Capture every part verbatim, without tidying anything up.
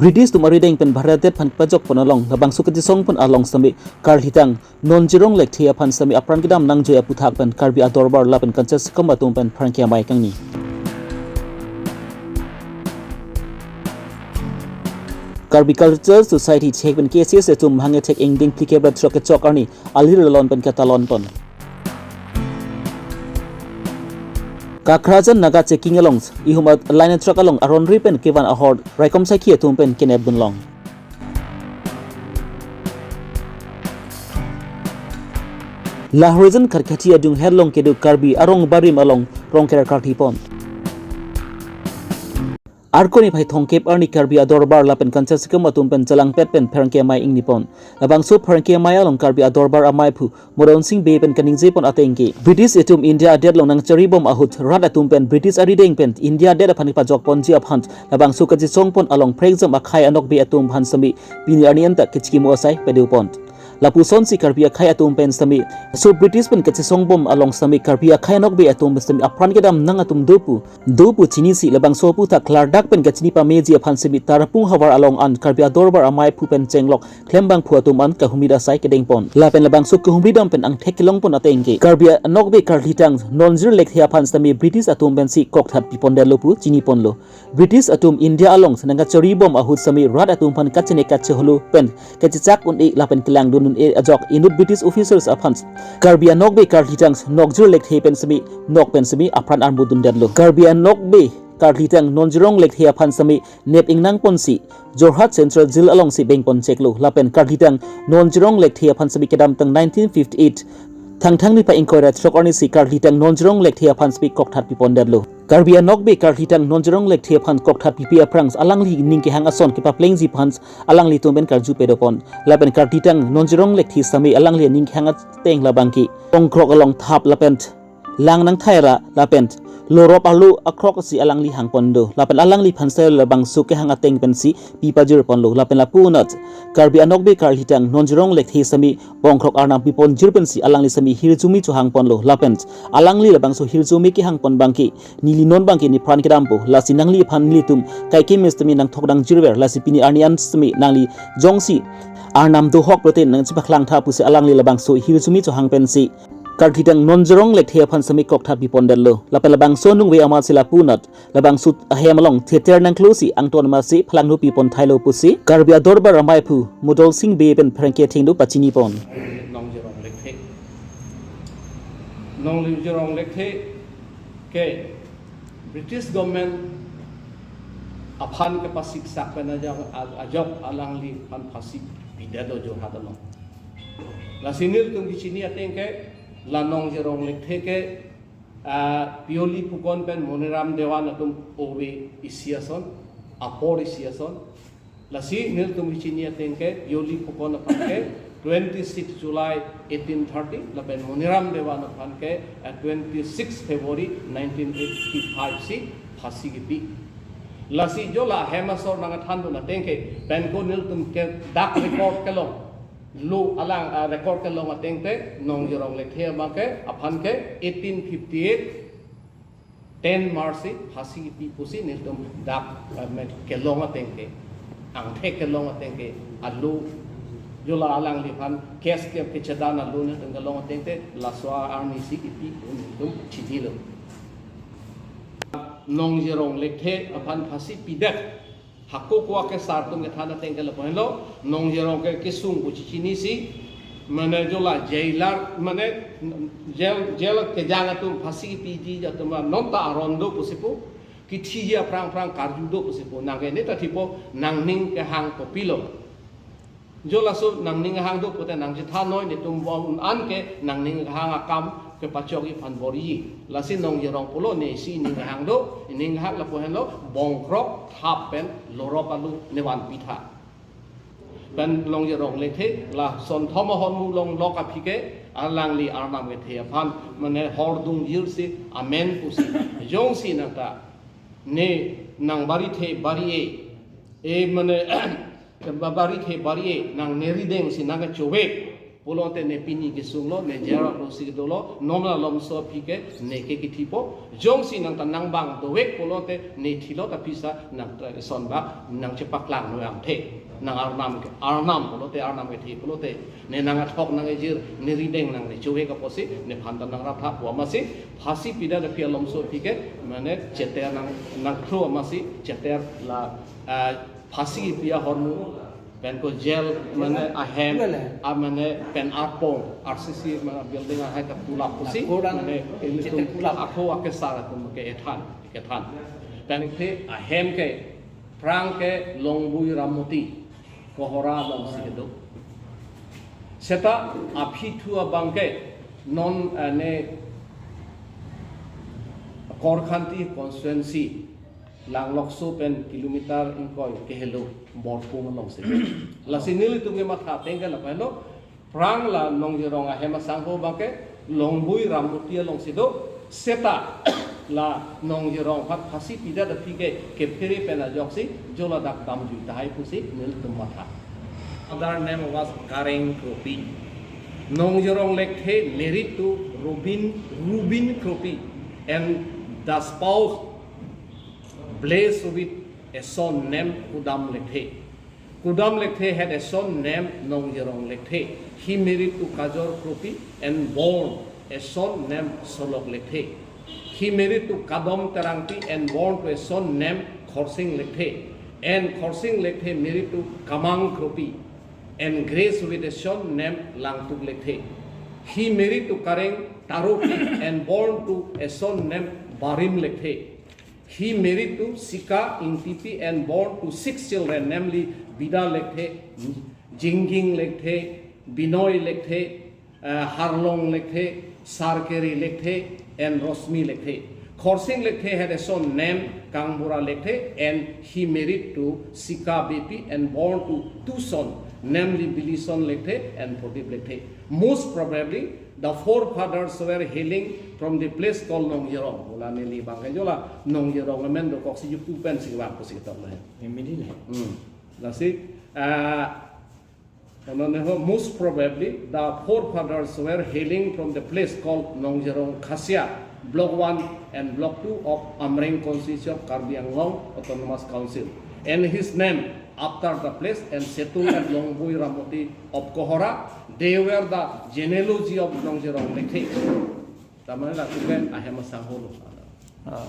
British atum arideng pen Bharat det aphan pajok pon along labangso kachesong pon along sitame karlitang Nonjirong Lekthe aphan sitame apran kedam nangjoi aputhak pen Karbi adorbar lapen kachesong atum pen pherangke amei kangni. Karbi Cultural Society chek pen K C S atum hangethek ingdeng phlikep ra throk kechok arni alir alon pen katalon pon. Kakrajan Naga checking along ihum a line truck along aron ri pen kevan ahor raikom sakhi atum pen kenep dunlong. Lahorijan Kharkhathi adung herlong kedo Karbi arong barim along rongker karthi pon. Arkoi niphai thomkep arni Karbi adorbar lapen kachesong atum pen chelangpet pen pherangke amei ingni pon. Labangso pherangke amei along Karbi adorbar amei aphu Modon Sing Bey pen kaningje pon ateng ke British atum India adet along nangchari bom ahut rat atum pen British arideng pen India adet aphan pajok ponji aphan labangso kachesong pon along prekjam akhei anokbe atum aphan sitame pini arni anta kechikimo asai pado pon. Lapuson si Karbi akhei atum pen sitame so British pen kachesong bom along sitame Karbi akhei anokbe atum pen sitame apran kedam nang atum do pu do pu chinisi labangso aputhak klardak pen kachini pameji aphan sitame Tarapung havar along an Karbi adorbar amei aphu pen chenglok klembangphu atum an kahumri asai kedeng pon. Lapen labangso kahumri dam pen angthek kelong pon ateng ke Karbi anokbe karlitang Nonjirong Lekthe aphan sitame British atum pensi kokthat pi pondetlo pu chini ponlo. British atum India along nangkachari bom ahut sitame rat atum aphan kachene kacheholo pen kachechak un-e lapen kelang dun un-e ajok inut British officers aphan Karbi anokbe karlitang Nonjirong Lekthe pen sitame nok pen sitame apran armut dundetlo. Karbi anokbe karlitang Nonjirong Lekthe aphan sitame nep ingnang ponsi Jorhat Central Jail alongsi beng pon cheklo lapen karlitang Nonjirong Lekthe aphan sitame kedamtang nineteen fifty-eight Thangthang niphai ingkoi ra throk arni si karlitang Nonjirong Lekthe aphan sitame kokthat pi pondetlo. Karbi anokbe karlitang Nonjirong Lekthe aphan kokthat pipe aphrang alangli ning kehang ason kepaplengji aphan alanglitum pen karju pado pon. Lapen karlitang Nonjirong Lekthe sitame alangli ning kehang ateng labang ke bongkrok along thap lapen lang nangthai ra lapen lorop arlo akrok si alangli hang pon do. Lapen alangliphan sitame labangso kehang ateng pensi pi pajir ponlo. Lapen lapu anat Karbi anokbe karlitang Nonjirong Lekthe sitame bongkrok arnam pi ponjir pensi alangli sitame hirjume chohang ponlo. Lapen alangli labangso hirjume kehang pon abang ke neli non abang ke nepran kedampo. Lasi nangliphan nelitum kaike mes tame nangthok nangjirver. Lasi pini arni an sitame nangli jongsi arnam dohok pulote nangchepaklang tha pusi alangli labangso hirjume chohang pensi karlitang Nonjirong Lekthe aphan sitame kokthat pi pondetlo. Lapen labangso nungve amatsi lapu anat labangso ahem along theater nangklosi angton amatsi phalangno pi pon thailo pusi Karbi adorbar amei aphu Modon Sing Bey pen pherangke athengno pachini pon. Nonjirong Lekthe. Nonjirong Lekthe ke British government aphan kepasiksak pen ajok, ajok alangliphan phasi pidetlo Jorhat along. Lasi nelitum kechini ateng ke la Nonjirong Lekthe ke, ah, Pioli Phukan pen Moniram Dewan atum ove isi ason, apor isi ason. Lasi nelitum kechini ateng ke Pioli Phukan aphan ke twenty-six July eighteen thirty, lapen Moniram Dewan aphan ke, eh, twenty-six February nineteen eighty-five si phasi kipi. Lasi jo la hem asor nangkethan dun ateng ke pen ko nelitum ke dak record kelong, lo alang, ah, record kelong ateng te Nonjirong Lekthe abang ke aphan ke eighteen fifty-eight ten March si phasi kipi pusi nelitum dak, eh, me kelong ateng ke, angthek kelong ateng ke, alo jo la alangliphan case ke kechedan alo nelitum kelong ateng te laso arni si kipi pu nelitum chinilo. Nonjirong Lekthe aphan phasi pidet hako kwa ke sar atum kethan ateng ke lapu henlo, Nonjirong ke kesung pu chechinisi, mane jo la jailer, mane jail, jail kejang atum phasi piji atum non ta aron do pusi pu, kithiji aphrang aphrang karju do pusi pu, nang ke ne ta thipo, nangning kehang kopilo. Jo laso nangning kehang do pute nangchethan noi, netum bon an ke nangning kehang akam kepachokji aphan bor-iji. Lasi Nonjirong pulo ne isi ning kehang do, ning kehang lapu henlo bongkrok thap pen lorop arlo ne vanpi tha. Pen Nonjirong Lekthe la Sonthom ahormu longlok aphi ke alangli arnam kethe aphan mane hor dungjirsi amen pusi jongsi nang ta ne nang bari the bari-e, e mane ba-, bari the bari-e, nang ne rideng si nangkachovek, Pulote ne pini kesunglo, ne jail arlo si dolo, non la Longso aphi ke ne ke kethipo, jongsi nang ta nang bang dovek pulote ne thilo ta pisa nang ta sonbak nang chepaklang noi amthe. Nang arnam ke, arnam pulote, arnam kethe pulote, ne nang athok nang ejir, ne rideng nang ne chove ka pusi, nephan ta nang raptha pu amatsi, phasi pidet aphi a Longso aphi ke, mane cheter nang, nang khro amatsi, cheter la, ah, phasi pi ahormu, pen ko jail, mane ahem, Jail, eh? A mane pen arpong, R C C mane building ahai ta kulap pusi, Lapuran mane ilitum cheter kulap. Ako akesar atum ke ethan, kethan. Pen the ahem ke, phrang ke Longbui Ramoti, Kohora alongsi kedo. Seta aphi thu abang ke non, eh, ne Korkanthi constituency, Langlokso pen kilometer ingkoi kehelo, Borpung alongsi. Lasi nelitum kematha ateng ke lapu helo, phrang la Nongjirong ahem asangho abang ke Longbui Ramoti alongsi do, seta la Nongjirong aphan phasi pidet aphi ke kephere pen ajoksi jo ladak damjui tahai pusi nelitum matha. Other name was Kareng Kropi. Nongjirong Lekthe married to Rubin, Rubin Kropi, and the spouse blessed with a son named Kudam Lekthe. Kudam Lekthe had a son named Nongjirong Lekthe. He married to Kajor Kropi and born a son named Solok Lekthe. He married to Kadom Terangpi and born to a son named Khorsing Lekthe. And Khorsing Lekthe married to Kamang Kropi and graced with a son named Langtuk Lekthe. He married to Kareng Taropi and born to a son named Barim Lekthe. He married to Sika Ingtipi and born to six children, namely Bida Lekthe, Jingging Lekthe, Binoy Lekthe, uh, Harlong Lekthe, Sarkeri Lekthe, and Rosmi Lekthe. Khorsing Lekthe had a son named Kangbura Lekthe, and he married to Sika Bepi and born to two sons, namely Bilison Lekthe and Prodip Lekthe. Most probably, the forefathers were hailing from the place called Nongjirong. Hala neli abang ke jo la Nongjirong amen dokok si jupu pen si abang ko si ketok na. Emini le. Hmm. Lasi, ah, ono ne ho, most probably, the forefathers were hailing from the place called Nongjirong Khasia, Block one and Block two of Amreng constituency of Karbi Anglong Autonomous Council. And his name after the place and settled at Longbui Ramoti of Kohora. They were the genealogy of Nongjirong Lekthe. Tamane latum ke ahem asangho lo. Ah.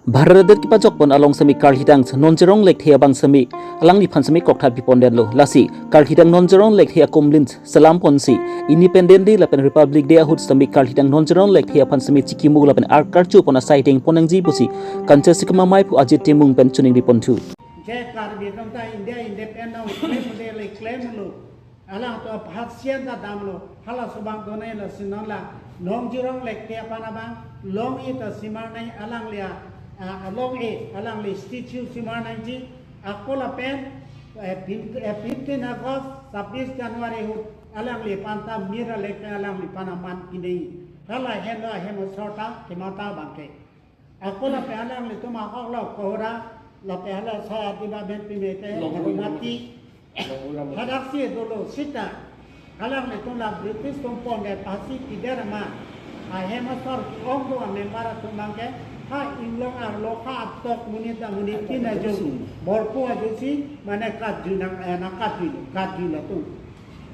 Bharat adet kepajokpon along semi karlidang Nongjirong Lekthe abang semi alangliphan semi kokthat pipondetlo. Lasi karlidang Nongjirong Lekthe akumlin selam ponsi Independence Day lapen Republic Day ahut semi karlidang Nongjirong Lekthe aphan semi chikimu lapen arkarchupon asai dengpon nangji pusi kancha sikma maipu Ajit Timung pen choningri ponthu. Je Karbi atum ta India independent claim le claim lo. Alangtum aphan sien ta damlo. Halaso abang donai lasi non la Nongjirong Lekthe aphan abang long-e ta simar nang alangli a, a, long-e, alangli statue simar nangji. Ako lapen, eh, pin-, eh, fifteen August, sabbish January ahut alangliphan ta Mira Lekthe alangliphan aman pine. Hala henlo ahem asor ta kematha abang ke. Ako lapen alanglitum ahok lo Kohora, lapen hala sai ati ba ben pimete, Longbui Harumati. Longbui Harumati. Hadaksi dolo sita. Alanglitum la British atum pondet phasi pidet amat. Ahem asor ong do a member atum abang ke. Ha inglong arlo ha atok monit amonit tin ajo. Borpung ajo si mane katjui nang, eh, nang katjui, katjui latum.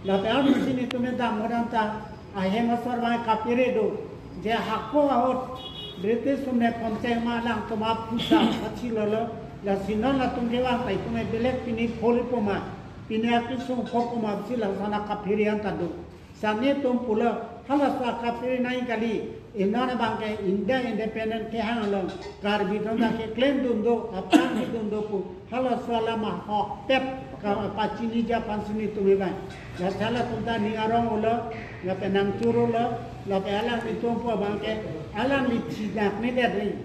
Lapen arni si nelitum dam modam ta ahem asor abang kaphere do. Je hako ahut British atum ne poncheng ma alangtum aphuthak achi lolo. Lasi non latum kevang ta itum belek pini pholi poma, pini akisung pho poma si lason akaphere anta do. Sani atum pulo halaso akaphere nai kali. Inon abang ke India independent kehang along Karbi atum ta keklem dun do, aphrang kedun do pu. Halaso alam ahokpet kapachiniji aphan si nelitum abang. Lasi halatum ta ning arong-olo, lapen nangchur-olo, lapen alanglitum pu abang ke, alangli thidaknedet nai.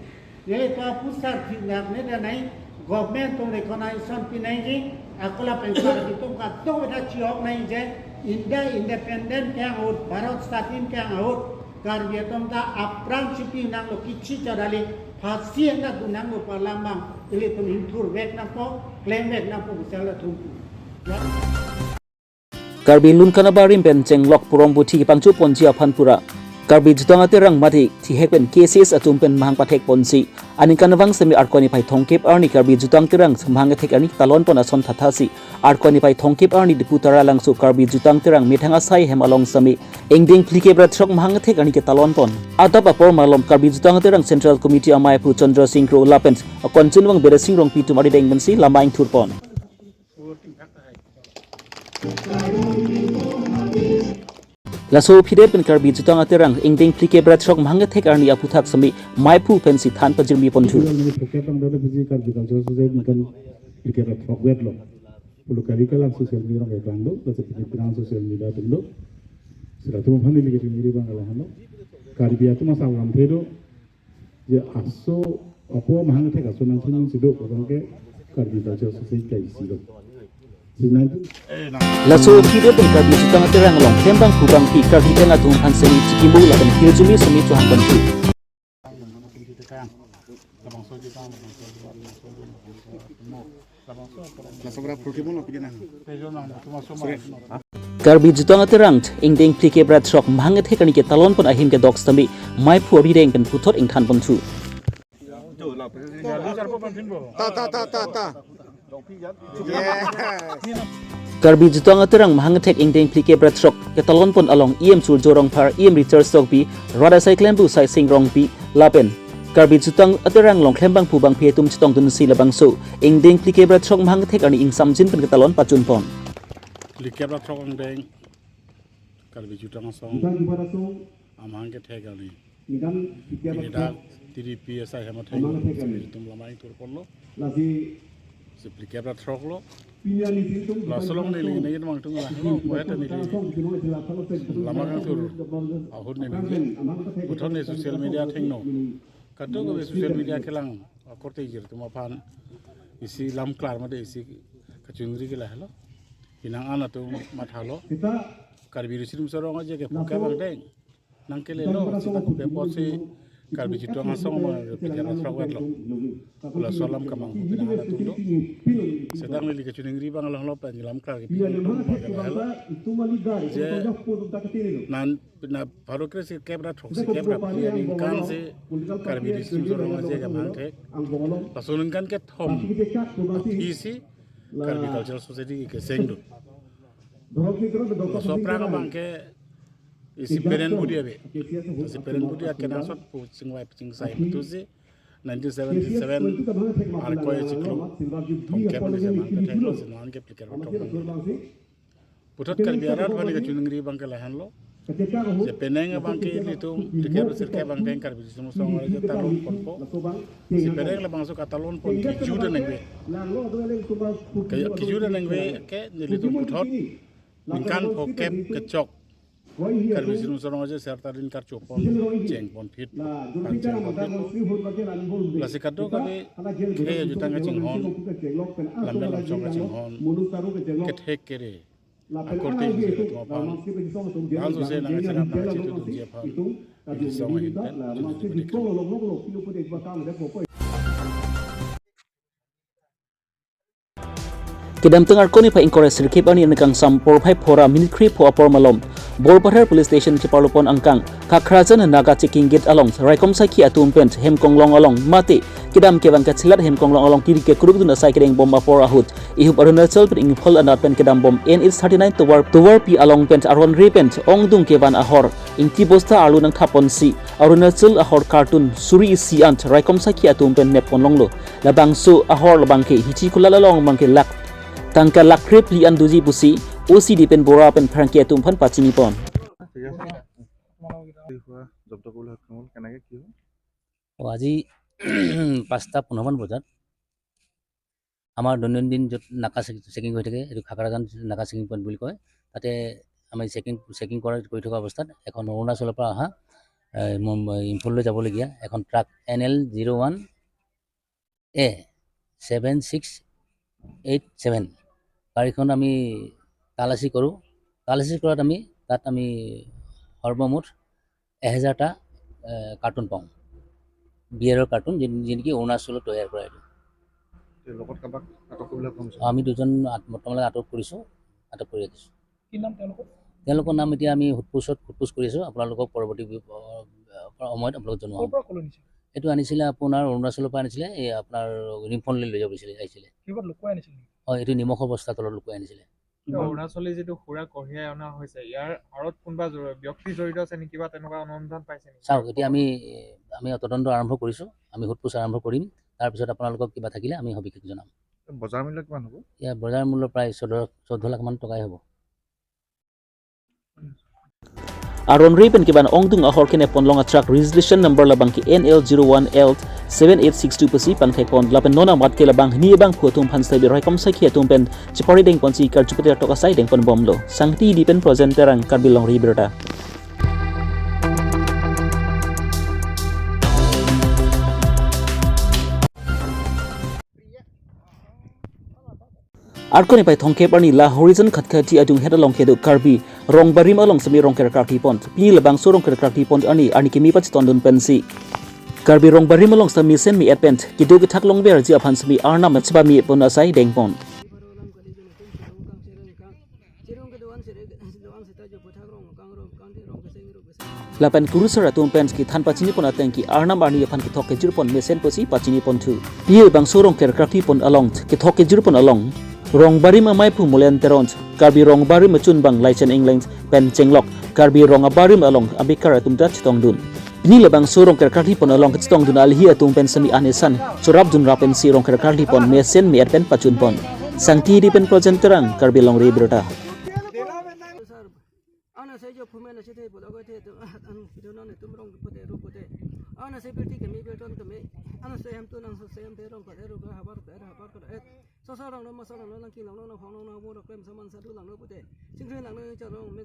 Neli ta pusar thidaknedet nai, government atum recognition pi nangji, ako lapen Karbi atum kadokave ta chihok nangji, India independent kehang ahut, Bharat Sadhin kehang ahut, Karbi atum ta apran chipi nanglo, kichi chadali, phasi ena dun nanglo pu alam abang, ilitum ingthurvek nangpo, klemvek nangpo pu si halatum pu. Ya. Karbi Lun Kanabarim pen chenglok purom buthi kepangcho ponji aphan pura Karbi Jutang Aterang mate thihek pen K C S atum pen mahang pathek ponsi aningkan vang semi Arkoi niphai thomkep arni Karbi Jutang Aterang mahang kethek arni talon pon ason thathasi Arkoi niphai thomkep arni Diphu Taralangso Karbi Jutang Aterang methang asai hem along semi ingdeng phlikep ra throk mahang kethek arni ketalon pon. Adap apor malom Karbi Jutang Aterang Central Committee amei aphu Chandra Singh Kro lapen akonchin vang Bere Singh Rongpi atum arideng pensi lama ingthur pon. Laso aphi det pen Karbi Jutang Aterang ingdeng phlikep ra throk mahang kethek arni aphuthak semi mei aphu pensi than pajirmi ponthu. Phlikep ang dada biji Karbi Cultural Society kan phlikep ra throk vet lo. Pulu kali kalang social media rong eklang do, laso phlikep rang social media atum do. Sira atum aphan neli kachingri abang kalang lo. Karbi atum asal lamthe do. Je aso apo mahang thek aso nangthin si do, abang ke Karbi Cultural Society ka isi do. Si nangthin. Laso aphi det pen Karbi Jutang Aterang along klembang pubang pi Karbi Teng atum aphan semi chikimo lapen hirjume semi chohang ponthu. Karbi Jutang Aterang ingdeng phlikep ra throk mahang kethek arni ketalon pon ahem kedok semi mei aphu arideng pen puthot ingthan ponthu. Ta, ta, ta, ta, ta. Karbi Jutang Aterang mahang kethek ingdeng phlikep ra throk ketalon pon along E M Surjo Rongphar, E M Richard Sokbi, rat asai klembu Sai Sing Rongpi lapen Karbi Jutang Aterang along klembang pubang pi atum chetongdunsi labangso ingdeng phlikep ra throk mahang kethek arni ingsamjin pen ketalon pachun pon. Phlikep ra throk ingdeng Karbi Jutang Asong amahang kethek arni. Ini dak T D P asai hem atheng semi atum lama ingthur ponlo. Si phlikep ra throk lo. Laso along neli nangin mangtung lahelo, poet neli lama kangthur ahut neli puthot ne social media athengno. Kadokave social media kelang akorte jir atum aphan isi lam klar mate isi kachingri ke lahelo. Inang an atum mathalo. Karbi Riso Nimso Rong Aje ke phlikep angdeng nangkelelo, sita kopi apotsi Karbi Jutang Asong ma phlikep ra throk vetlo. Laso alam kemang pinang an atum do. Sedang neli kachingri abang lahelo pen lam klar ke pinang an atum ke lahelo. Je nan na pharo kre-isi kep ra throksi kep ra phli aningkan si Karbi Riso Nimso Rong Aje ke mahang thek. Laso aningkan kethom aphisi Karbi Cultural Society ke keseng do. Laso aphrang abang ke isi peren budi ave. Isi peren budi akenangsot pu chingvai chingsai pusi nineteen seventy-seven Arkoi chiklo thomkep ni je mahang kethek lo, si non ke phlikep ra throk. Puthot Karbi arat aphan kachingri abang ke lahenlo. Je penang abang ke ilitum phlikep ra sirkep angdeng Karbi Riso Nimso Rong Aje talon ponpo. Si penang labangso katalon pon kejut anengve. Ke-, kejut anengve ke nelitum puthot ningkan phokep kechok Karbi Riso Nimso Rong Aje serta rin karcho pon cheng pon phit, phan cheng pon phit. Lasi kadokave khei jutang kachinghon, lamda lamchong kachinghon, kethek kere akorte jir atum aphan, bangso se nangchenap nangchetudunji aphan, ili song ahin pen chini chini. Kedamtang Arkoi niphai ingkoi ra sirkep arni ningkan sampor phai phora minit krepho apor malom Borpathar Police Station keparlopon angkang Kakrajan Naga checking gate along raikom sakhi atum pen hem konglong along mate kedam kevang kachelat hem konglong along tiri kekrukdun asai kedeng bom apor ahut ihup Arunachal pen Imphal anat pen kedam bom N H thirty-nine tovar tovar pi along pen aron re pen ongdung kevan ahor ingti bosta arlo nangthap ponsi Arunachal ahor kartun suri isi an raikom sakhi atum pen nep ponlonglo. Labangso ahor labang ke hichi kulal along abang ke lakh tangka lakh kre phli an doji pusi O C D pen bura pen pherangke atum aphan pachini pon. ঠিক আছে। কি খোৱা? জব্দ কৰিবলৈ সক্ষম হ'ল, কেনেকে কি হ'ল? অ, আজি পাঁচটা পোন্ধৰমান বজাত আমাৰ দৈনন্দিন য'ত নাকা চেক-, চেকিং হৈ থাকে, এইটো খাকৰাজান নাকা চেকিং পইণ্ট বুলি কয়, তাতে আমি চেকিং, চেকিং কৰা, কৰি থকা অৱস্থাত এখন অৰুণাচলৰ পৰা অহা, এ, মুম্বাই, ইম্ফললৈ যাবলগীয়া এখন truck N L zero' one A seven six eight seven গাড়ীখন আমি তালাচী কৰোঁ। তালাচী কৰাত আমি, তাত আমি সৰ্বমুঠ এহেজাৰটা, এ, কাৰ্টুন পাওঁ, বিয়েৰৰ কাৰ্টুন, যি-, যি নেকি অৰুণাচলত তৈয়াৰ কৰা এইটো। এই লগত কাৰোবাক আটক কৰিবলৈ সক্ষম হৈছে? আমি দুজন আট-, বৰ্তমানলৈকে আটক কৰিছোঁ, আটক কৰি ৰাখিছোঁ। কি নাম তেওঁলোকৰ? তেওঁলোকৰ নাম এতিয়া আমি সোধপোছত সোধপোছ কৰি আছোঁ। আপোনালোকক পৰৱৰ্তী বি-, অ, সময়ত আপোনালোকক জনোৱা ক'ৰ হ'ব। পৰা কলনী? এইটো আনিছিলে আপোনাৰ অৰুণাচলৰ পৰা আনিছিলে, এই আপোনাৰ ইউনিফৰ্ম লৈ লৈ যাব বিচাৰি আহিছিলে। কিবা লুকুৱাই আনিছিল নেকি? হয়, এইটো নিমখৰ বস্তা তলত লুকুৱাই আনিছিলে। কিমান? অৰুণাচলী যিটো সুৰা কঢ়িয়াই অনা হৈছে, ইয়াৰ আঁৰত কোনোবা জড়-, ব্যক্তি জড়িত আছে নেকি বা তেনেকুৱা অনুসন্ধান পাইছে নেকি? চাওক, এতিয়া আমি, আমি তদন্ত আৰম্ভ কৰিছোঁ, আমি সোধপোছ আৰম্ভ কৰিম। তাৰপিছত আপোনালোকক কিবা থাকিলে আমি সবিশেষ জনাম। বজাৰ মূল্য কিমান হ'ব? ইয়াৰ বজাৰ মূল্য প্ৰায় চৈধ্য, চৈধ্য লাখ মান টকাই হ'ব। Aron ri pen keban ongdung ahorkene pon along a truck registration number labang ke N L zero one L seven eight six two pusi pangthek pon lapen non amat ke labang hini abangphu atum aphan sitame raikom sakhi atum pen chepari dengponsi karju pate atok asai dengpon bomlo. Sangti Hidi pen Projen Terang, Karbi Longri Abirta. Arkoi niphai thomkep arni la Horizon Khatkhati adung het along kedo Karbi Rongbarim along sitame rong kerakrakti pon. Pini labangso rong kerakrakti pon arni, arni kimi pachetondun pensi Karbi Rongbarim along sitame mesen me-et pen kedo kethak longverji aphan sitame Arnam chepame pon asai dengpon. Lapen kurusar atum pen kethan pachini pon ateng ke Arnam arni aphan kethok kejir pon mesen pusi pachini ponthu. Pini labangso rong kerakrakti pon along kethok kejir pon along Rongbarim amaiphu Mulen Teron, Karbi Rongbarim achunbang Laichen Engleng pen chenglok Karbi Rong abarim along abekar atum ta chetongdun. Pini labangso rong kerakrakti pon along kachetongdun alihi atum pen sitame anesan chorapdun ra pensi rong kerakrakti pon mesen me-et pen pachun pon. Sangti Hidi pen Projen Terang, Karbi Longri Abirta. Ana sai jo phumen na chithe put ago the tu, an kitu non tum rong pute ru pute. Ana sai pirti keme pirton keme. Ana sai hem tu nang sai hem te rong pute ru ka habar pute habar pute. Sasa rong no masa rong no nang ki rong no nang hong rong no bo rok klem saman sadu lang no pute. Singkhe lang no cha rong me.